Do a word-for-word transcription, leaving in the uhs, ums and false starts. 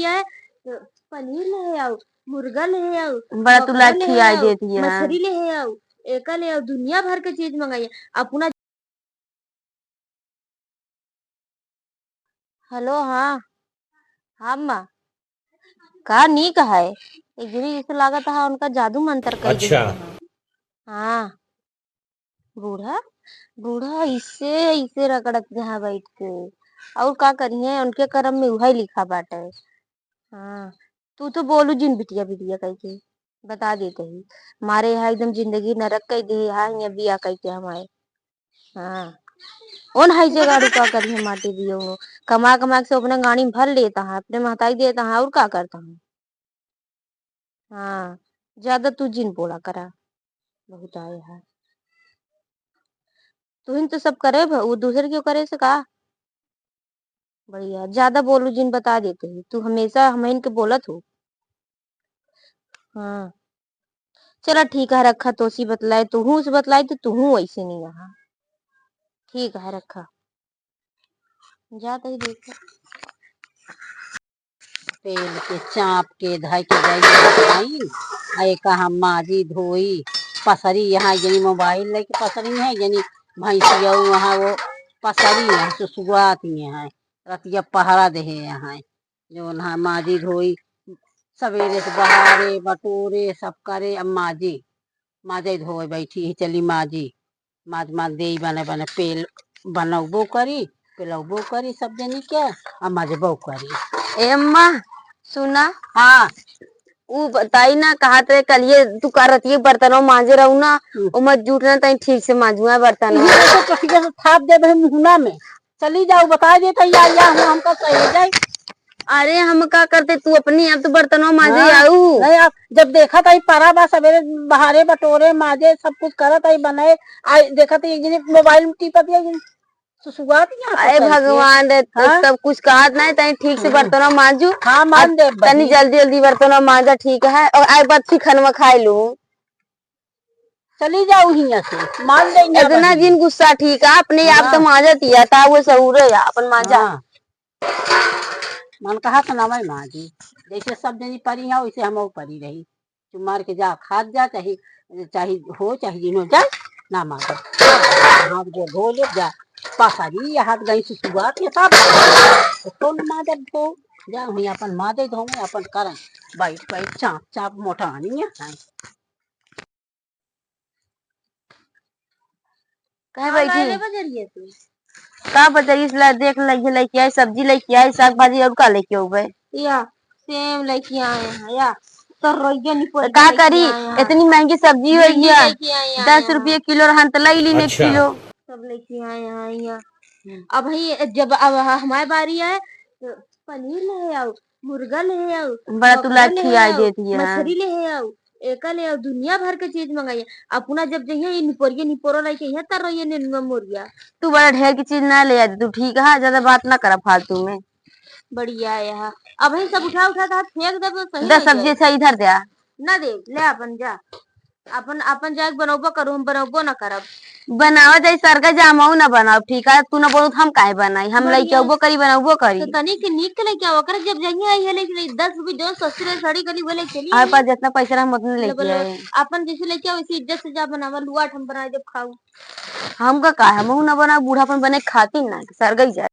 है, तो पनीर ले आओ, मुर्गा ले आओ, बड़ा तू बकरा लाठी ले आई आओ, देती है। मछली ले आओ, एका ले आओ, दुनिया भर के चीज मंगाई। अपना हेलो, हाँ। हाँ, अम्मा। का नीक है? एक घड़ी जैसे लागत है उनका जादू मंत्र कर अच्छा। देते हैं। हाँ। बूढ़ा, बूढ़ा इसे, इसे रगड़त जहाँ बैठ के। और का करिए, उनके करम में उहै लिखा बाटे। हाँ। तू तो बोलू जिन बिटिया, बिटिया कह के। बता देते ही। मारे यहाँ एकदम जिंदगी नरक कह दे, यहाँ, यहाँ बिया कह के हमारे। हाँ। ओन है जे गाड़ी का करिए माटी दियो। कमा, कमा के से अपने गाड़ी में भर लेता है, अपने महताई देता है, और का करता है? हाँ। ज्यादा तू जिन बोला करा। बहुत आए है। तुहिन तो सब करे भ-, वो दूसरे क्यों करे से का? बढ़िया, ज्यादा बोलू जिन बता देते ही। तू हमेशा हमइन के बोलत हो। हाँ। चला ठीक है, रखा तोसी बतलाए, तुहू से बतलाए तो तुहू ऐसे नहीं यहाँ। ठीक है, रखा। जा तही देखा। तेल के चाप के धइ के गई बनाई, आ एका हम माजी धोई, पसरी यहाँ जनी मोबाइल लेके पसरी है, जनी भैंसिया वहाँ वो पसरी है, सुसुआत ही है, रतिया पहरा देहे यहाँ, जो ना माजी धोई, सवेरे से बहारे बटोरे सब करे, अब माजी, माजे धोए बैठी ही, चली माजी। माज माज देई बने बने पेल बनौबो करी, पेलौबो करी सब जनी के, आ मजबो करी। ए अम्मा, सुना। हाँ। ऊ बताई ना, कहत रहे कलिए तू का रतिये बर्तनवा माजे रहू ना, हम्म। ओमा जूठ ना तई ठीक से माजुआ बर्तनवा। ये तो चकिया से थाप देबे मुहना में। चली जाऊ, बता देत ही, या, या, हम, हमका सही जाई। अरे, हम का करते, तू अपनी आप तो बर्तनवा माजे हाँ, आऊ। नहीं, आप जब देखत ही परा बा, सवेरे बहारे बटोरे, माजे, सब कुछ करत ही, बने, आ, देखत ही, एक जनी मोबाइल में टिपत ही, एक जनी सुसुआत ही यहाँ अरे पकड़ के। भगवान रे, तो हाँ? सब कुछ कहत नहीं, तनी ठीक से हम्म। बर्तनवा माजू। हाँ, मान अब देब तनी बहिन। जल्दी, जल्दी बर्तनवा माजा, ठीक है? और आए बाद फिर खनवा खाए लू। चली जाऊ हियाँ से, मान ले हियाँ इतना बहिन। दिन गुस्सा ठीक है, अपने आप तो हाँ। माजा तिया था, वो सहूर है, अपन माजा। हाँ। मन कहा तो ना मैं माजी, जैसे सब जनी परी है, वैसे हम परी रही। चुप मार के जा, खात जा, चाहे, चाहे हो, चाहे जिनो जा, ना माजो। हाथ गोड़ धो ले जा, पसरी, हाथ गई सुसुआत के सब। तो कौन माजब धो? जा, वहीं अपन माजे धो, अपन करन। बैठ, बैठ, चाप, चाप, मोटा नहीं है। काहे हाँ, बैठी? लाए ले बजरिया तू। का बजरिया से ला-, देख लइके लेके आई, सब्जी लेके आई, साग भाजी और का लेके आउबे? या, सेम लेके आए हैं, या, तरोइया निपोरिया तो का लेके करी? आए हैं। इतनी महंगी सभिंडी लेके आए हैं। दस रुपये किलो रहन तो लई लीन एक अच्छा। किलो। सब लेके आए हैं, या। हम्म। अब ही जब अब ह-, हमारे बारी है, तो पनीर ले आओ, मुर्गा ले आओ, बड़ा तू बकरा ले लाठी आई आओ, देती है। मछली ले आओ, एका ले आओ, दुनिया भर के चीज मंगाइए। अपना जब जइहे, ये निपोरिया निपोरो लेके अइहे, तर रहिए नेनुआ मोरिया। तू बड़ा ढेर की चीज ना ले आती तू, ठीक है? ज्यादा बात ना करा फालतू में। बढ़िया है, हाँ। अब ही सब उठा उठा के हाथ फेंक देबे, सही दस नहीं सब्जी जाए। अच्छा इधर दे आ। ना दे, ले अपन जा। अपन, अपन जाके बनौबो करू, हम बनौबो ना करब। बनावा जाई सरगा जा, हमहू ना बनाब, ठीक है? तू ना बनू तो हम काहे बनाई? हम बढ़िया। लइके अउबो करी, बनौबो करी। तो तनी के नीक के लेके आओ, ओकरे जब जइहे आई है लेके दस रुपये जो सस्ती रहे, सड़ी गली वो लेके चली हमारे आई। पास जितना पैसा रहे हम उतने ले लेके बोलो, आए। अपन जैसे लेके आओ, वैसे इज्जत से जा बनावा, लुआट हम बनाए जब खाऊ। हमका का है, हमहू ना बनाब, बूढ़ापन बने खातिर ना, सरगई जाए।